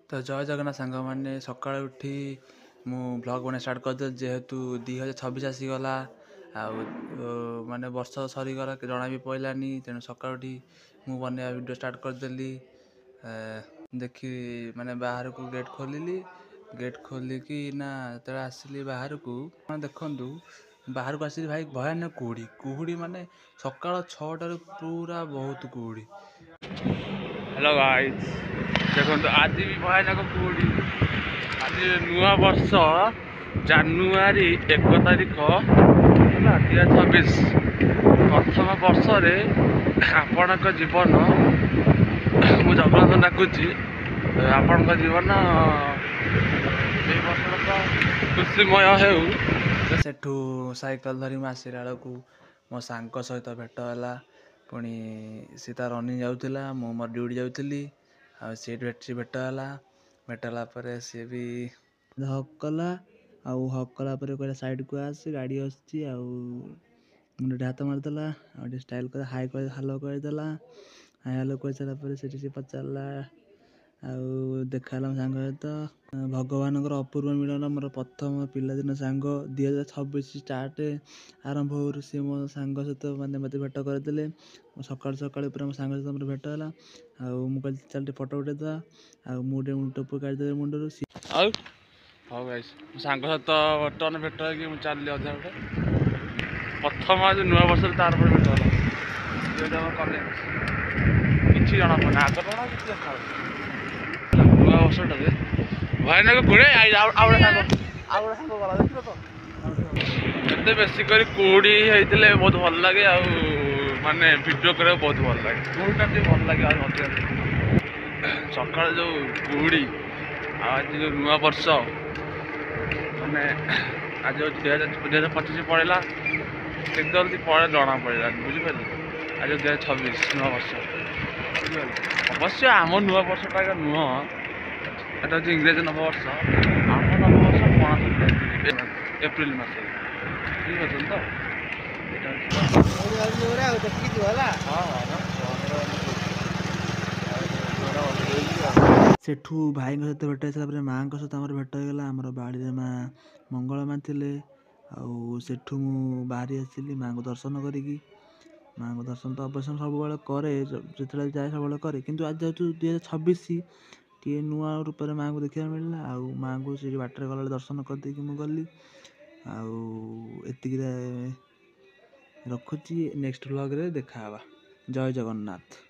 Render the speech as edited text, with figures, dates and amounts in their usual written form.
ତ ଜୟ ଜଗନ୍ନାଥ ସାଙ୍ଗମାନେ, ସକାଳୁ ଉଠି ମୁଁ ବ୍ଲଗ୍ ବନେଇବା ଷ୍ଟାର୍ଟ କରିଦେଲି। ଯେହେତୁ 2026 ଆସିଗଲା ଆଉ ମାନେ ବର୍ଷ ସରିଗଲା, ଜଣା ବି ପଡ଼ିଲାନି। ତେଣୁ ସକାଳୁ ଉଠି ମୁଁ ବନେଇବା ଭିଡ଼ିଓ ଷ୍ଟାର୍ଟ କରିଦେଲି। ଦେଖି ମାନେ ବାହାରକୁ ଗେଟ୍ ଖୋଲିଲି। ଗେଟ୍ ଖୋଲିକି ନା ଯେତେବେଳେ ଆସିଲି ବାହାରକୁ, ଆପଣ ଦେଖନ୍ତୁ, ବାହାରକୁ ଆସିଲି ଭାଇ, ଭୟାନକ କୁହୁଡ଼ି। କୁହୁଡ଼ି ମାନେ ସକାଳ 6ଟାରୁ ପୁରା ବହୁତ କୁହୁଡ଼ି। ହ୍ୟାଲୋ ଗାଇସ୍, ଦେଖନ୍ତୁ ଆଜି ବି ଭୟାନକ କୁହୁଡ଼ି। ଆଜି ନୂଆ ବର୍ଷ, ଜାନୁଆରୀ 1 ତାରିଖ ହେଲା 2026। ପ୍ରଥମ ବର୍ଷରେ ଆପଣଙ୍କ ଜୀବନ, ମୁଁ ଜଗନ୍ନାଥ ଡାକୁଛି, ଆପଣଙ୍କ ଜୀବନ ଏଇ ବର୍ଷଟା ତ ଖୁସିମୟ ହେଉ। ସେଠୁ ସାଇକେଲ ଧରି ମୁଁ ଆସିଲା ବେଳକୁ ମୋ ସାଙ୍ଗ ସହିତ ଭେଟ ହେଲା। ପୁଣି ସେ ତା ରନିଂ ଯାଉଥିଲା, ମୁଁ ମୋର ଡ୍ୟୁଟି ଯାଉଥିଲି। ଆଉ ସେଇଠି ଭେଟ ହେଲା। ଭେଟ ହେଲା ପରେ ସିଏ ବି ହଗ୍ କଲା। ଆଉ ହଗ୍ କଲା ପରେ କହିଲା, ସାଇଡ଼କୁ ଆସ, ଗାଡ଼ି ଆସୁଛି। ଆଉ ମୁଣ୍ଡରେ ହାତ ମାରିଦେଲା ଆଉ ଟିକେ ଷ୍ଟାଇଲ୍ କରି ହାଇ କରି ହାଲୋ କହିଦେଲା। ହାଇ ହାଲୋ କହିସାରିଲା ପରେ ସେଠି ସେ ପଚାରିଲା ଆଉ ଦେଖା ହେଲା ମୋ ସାଙ୍ଗ ସହିତ। ଭଗବାନଙ୍କର ଅପୂର୍ବ ମିଳନ, ମୋର ପ୍ରଥମ ପିଲାଦିନ ସାଙ୍ଗ। 2026 ଷ୍ଟାର୍ଟ ଆରମ୍ଭ ହଉ ସିଏ ମୋ ସାଙ୍ଗ ସହିତ ମାନେ ମୋତେ ଭେଟ କରିଦେଲେ। ସକାଳୁ ସକାଳୁ ପୁରା ମୋ ସାଙ୍ଗ ସହିତ ମୋର ଭେଟ ହେଲା। ଆଉ ମୁଁ କହିଲି, ଚାଲ ଟିକେ ଫଟୋ ଉଠେଇଦେବା। ଆଉ ମୁଁ ଟିକେ ଟୋପି କାଢ଼ିଦେଲି ମୁଣ୍ଡରୁ। ଆଉ ହଉ ଗାଇସ୍, ମୋ ସାଙ୍ଗ ସହିତ ବର୍ତ୍ତମାନ ଭେଟ ହେଇକି ମୁଁ ଚାଲିଲି ଅଧା ଗୋଟେ। ପ୍ରଥମ ଆଜି ନୂଆ ବର୍ଷରେ ତାର ପରେ ଭେଟ ହେଲା। ଯେଉଁଟା ଆମ କଲେଜ କିଛି ଜଣାପଡ଼ୁନି, ଆଗ ଜଣା କିଛି ଦେଖାଯାଉନି। ନୂଆ ବର୍ଷଟାରେ ଭୟାନକ କୁଡ଼େ। ଆଉ ଗୋଟେ ସାଙ୍ଗ, ଆଉ ଗୋଟେ ସାଙ୍ଗ ଗଲା, ଦେଖିଲ ତ? ଏତେ ବେଶୀ କରି କୁହୁଡ଼ି ହେଇଥିଲେ ବହୁତ ଭଲ ଲାଗେ ଆଉ ମାନେ ଭିଡ଼ିଓ କରିବାକୁ ବହୁତ ଭଲ ଲାଗେ। କୁହୁଡ଼ିଟା ଟିକେ ଭଲ ଲାଗେ ଆଉ ଅଧିକା। ସକାଳେ ଯେଉଁ କୁହୁଡ଼ି ଆଉ ଆଜି ଯେଉଁ ନୂଆ ବର୍ଷ, ମାନେ ଆଜି ହେଉଛି 2025 ପଳେଇଲା, କେତେ ଜଲ୍ଦି ପଳେଇ ଜଣା ପଡ଼ିଲାନି, ବୁଝିପାରିଲେ? ଆଜି 2026 ନୂଆ ବର୍ଷ, ବୁଝିପାରିଲେ? ଅବଶ୍ୟ ଆମ ନୂଆ ବର୍ଷଟା ଏକା ନୁହଁ, ଏଟା ହେଉଛି ଇଂରାଜୀ ନବବର୍ଷ। ଆମ ନବବର୍ଷ ପଣା ସଂକ୍ରାନ୍ତି, ଏପ୍ରିଲ ମାସରେ, ବୁଝିପାରୁଛନ୍ତି ତ? ଏଇଟା ହେଉଛି। ହଁ। ସେଠୁ ଭାଇଙ୍କ ସହିତ ଭେଟ ହେଇସାରିଲା ପରେ ମାଆଙ୍କ ସହିତ ଆମର ଭେଟ ହେଇଗଲା। ଆମର ବାଡ଼ିରେ ମା ମଙ୍ଗଳା ମା ଥିଲେ। ଆଉ ସେଠୁ ମୁଁ ବାହାରି ଆସିଲି ମାଆଙ୍କୁ ଦର୍ଶନ କରିକି। ମାଆଙ୍କ ଦର୍ଶନ ତ ଅବଶ୍ୟ ମୁଁ ସବୁବେଳେ କରେ, ଯେତେବେଳେ ଯାଏ ସବୁବେଳେ କରେ। କିନ୍ତୁ ଆଜି ଯେହେତୁ 2026, ଟିକେ ନୂଆ ରୂପରେ ମାଆଙ୍କୁ ଦେଖିବାକୁ ମିଳିଲା। ଆଉ ମାଆଙ୍କୁ ସେଠି ବାଟରେ ଗଲାବେଳେ ଦର୍ଶନ କରିଦେଇକି ମୁଁ ଗଲି। ଆଉ ଏତିକିରେ ରଖୁଛି, ନେକ୍ସଟ ବ୍ଲଗ୍ରେ ଦେଖା ହେବା। ଜୟ ଜଗନ୍ନାଥ।